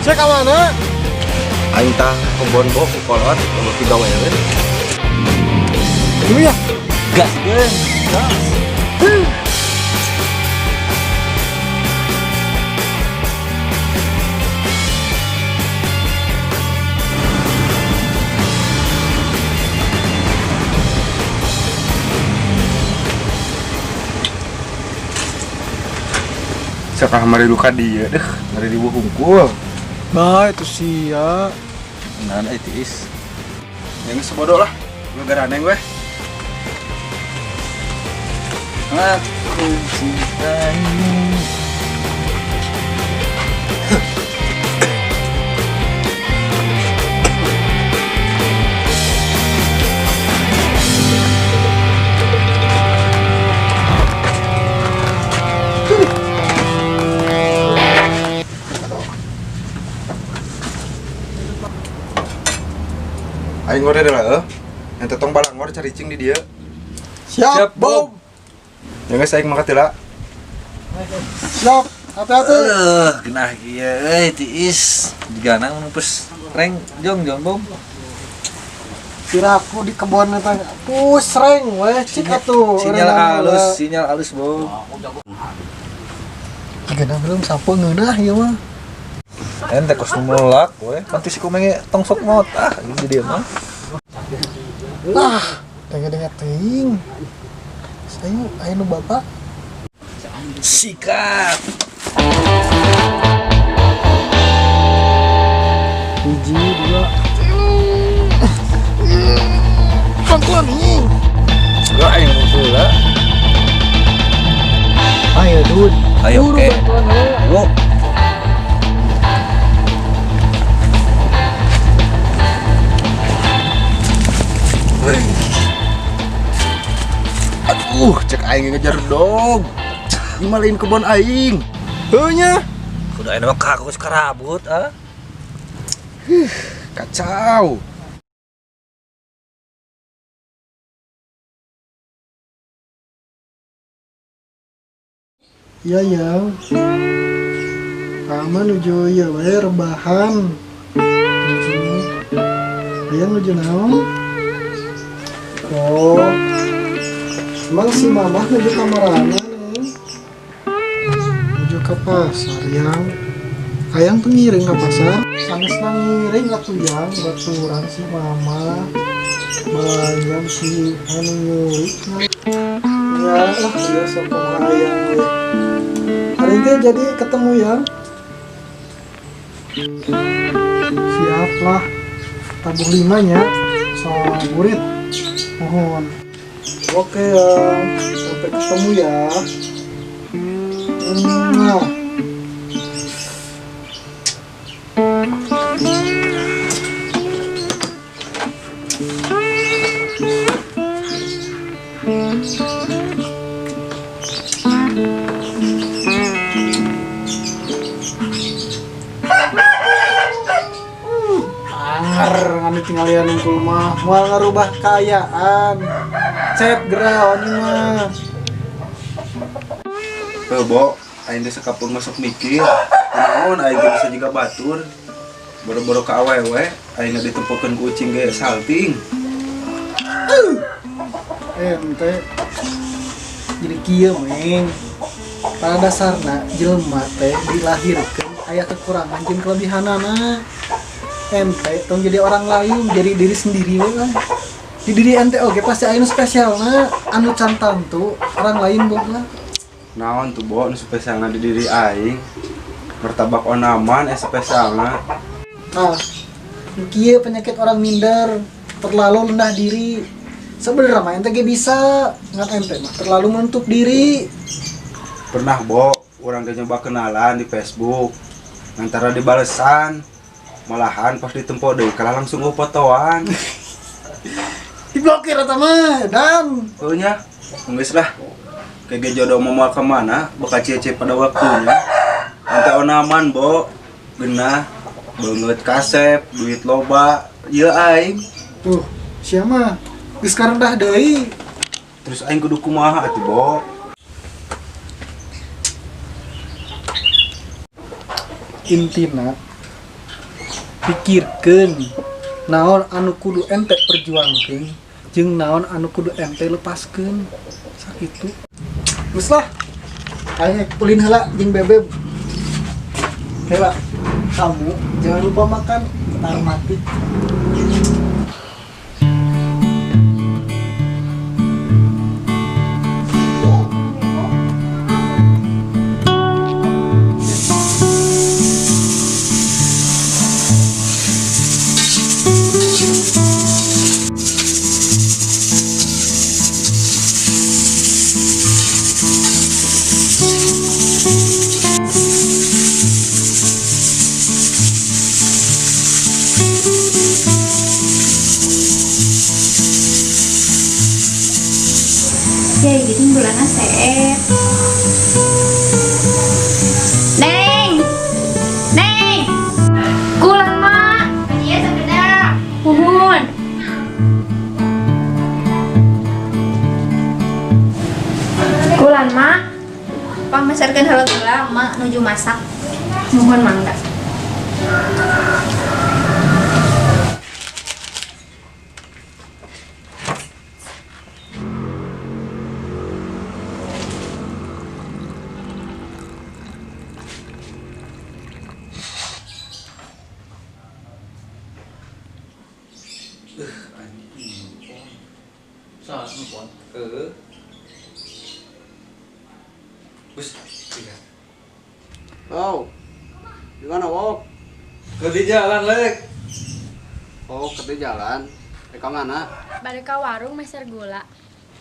Saya ka mana? Aing tah kebon bo ku kolot nomor 3 we. Dulu ya. Gas, geun. Gas. Sakah mari luka dia deh, mari ribu hungkul. Nah, itu sia. Nah, itu is. Yang sebodoh lah, gara neng weh. Aku cintaimu. Aing ngore lah eh. Yang tetong balangor cari cing di dia. Siap, Siap, Bob. Ya geus aing mangkat heula. Siap. Hati-hati. Genah kieu euy tiis. Jigana mun pus reng jong jong bom. Piraku di kebon eta pus reng weh cik atuh. Sinyal halus, sinyal halus bom. Jigana belum sapu ngeunah ieu mah. Ente kos nu melak we. Panti si kumenge tong sok mot ah di dieu mah. Lah, dengar-dengar teuing. Ayo, ayo nu bapak. Sikat. Hiji, dua, tilu. Bantuan nih. Gua aing musuh lah. Ayo, Dud. Ayo, Buru oke. bantuan heula. Ayo. Aduh, cek aing ngejar dog. Gimalain kebon aing. Heuh nya. Kudu aya mah kakus karabut ah. Kacau. Iya, yang. Tama nuju ieu we rebahan. Nuju. Aya nuju naon? Oh. Emang si mamah nuju ka marana nih? Nuju ke pasar yang. Hayang tuh ngiring ke pasar. Sanes ngiring atuh yang baturan si mama. Malayam si anu nyurik. Ya lah dia sok hayang we. Hari ini jadi ketemu ya. Siap lah. Tabuh limanya so burit. Mohon. Oke ya. Sampai ketemu ya. Nah. Anger ngani tinggalian nungkul mah moal ngarubah kaayaan. Cep gerah wani mah. Heuh, Bo, aing teh sakapeung masuk mikir. Kunaon aing teh bisa jiga batur. Boro-boro ka awewe, aing ditempokeun ku ucing ge salting. Ente jadi kieu meng. Pada dasarna jelema teh dilahirkeun aya kekurangan jeung kelebihanana. Ente tong jadi orang lain, jadi diri sendiri we lah. Di diri ente oge pasti aya nu spesialna, anu can tantu orang lain boga. Naon tuh, Bo, nu spesialna di diri aing? Martabak onaman spesialna. Nah, nu kieu penyakit orang minder, terlalu rendah diri. Sebenarnya mah ente ge bisa, ngan ente mah terlalu menutup diri. Pernah, Bo, urang teh nyoba kenalan di Facebook. Antara dibalesan, malahan pas ditempo deui kalah langsung fotoan. Diblokir eta mah, dan Heuh nya, geus lah. Kayak jodoh mau mau kemana, bakal cie-cie pada waktunya. Ente onaman, Bo. Genah, beungeut kasep, duit loba, ieu aing. Tuh, siapa? Geus karendah deui. Terus aing kudu kumaha atuh, Bo? Intina Pikirkeun naon anu kudu ente perjuangkeun jeung naon anu kudu ente lepaskeun. Sakitu. Geus lah. Aing ulin heula jeung Bebeb. Heula. Kamu jangan lupa makan, ntar mati. Ya gitu bulannya seep. Neng, Neng, kulang mak. Iya sekedar. Muhun. Kulan mak. Pamasarkan heula gula mak nuju masak. Muhun mangga. Salah nelfon. Heeh. Bus, tiga. Oh, di mana, Wok? Ke di jalan, Lek. Oh, ke di jalan. Ke mana? Bade ka warung meser gula.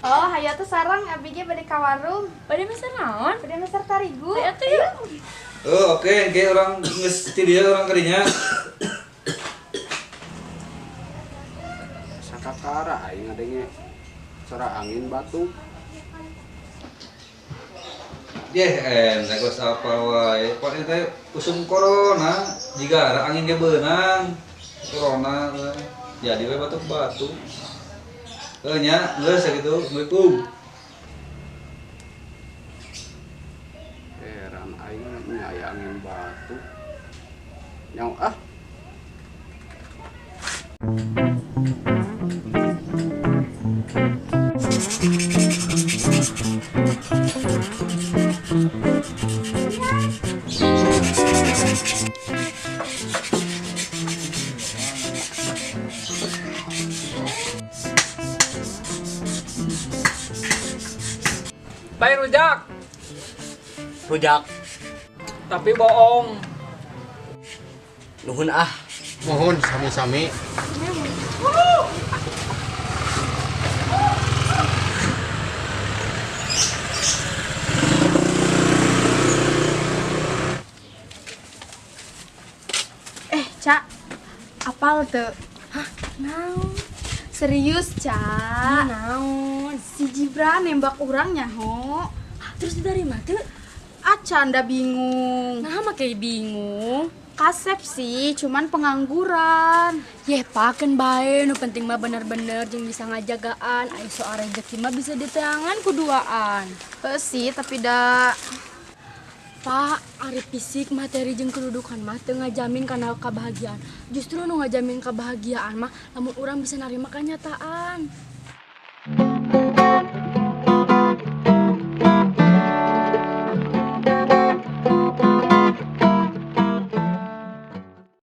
Oh, hayo tuh sareng abi ge bade ka warung. Bade meser naon? Bade meser tarigu. Hayo tuh yuk. Oh, oke, ge orang geus ti dieu orang kadinya. Sakakara aing ngadenge suara angin batu. Yeh, enak geus apa wae. Pokoknya teh usum corona, jiga ada angin ge beunang. Corona teh. Jadi we batuk-batuk. Heuh nya, geus sakitu. Assalamualaikum. Heran aing nya aya angin batu. Nyaw ah. Baik rujak, Rujak. Tapi bohong. Nuhun ah. Mohon sami-sami. Cak, apal teu? Hah, naon? Serius, Cak. Naon? Si Jibran nembak urang nyaho. Terus diterima teu? Acan da bingung. Nah, make bingung. Kasep sih, cuman pengangguran. Yeh, paken bae, nu penting mah bener-bener jeung bisa ngajagaan. Ai soal rezeki mah bisa diteangan kuduaan. Heuh sih, tapi da Pak, ari fisik, materi jeung kedudukan mah teu ngajamin kana kebahagiaan. Justru nu ngajamin kebahagiaan mah lamun urang bisa narima kenyataan.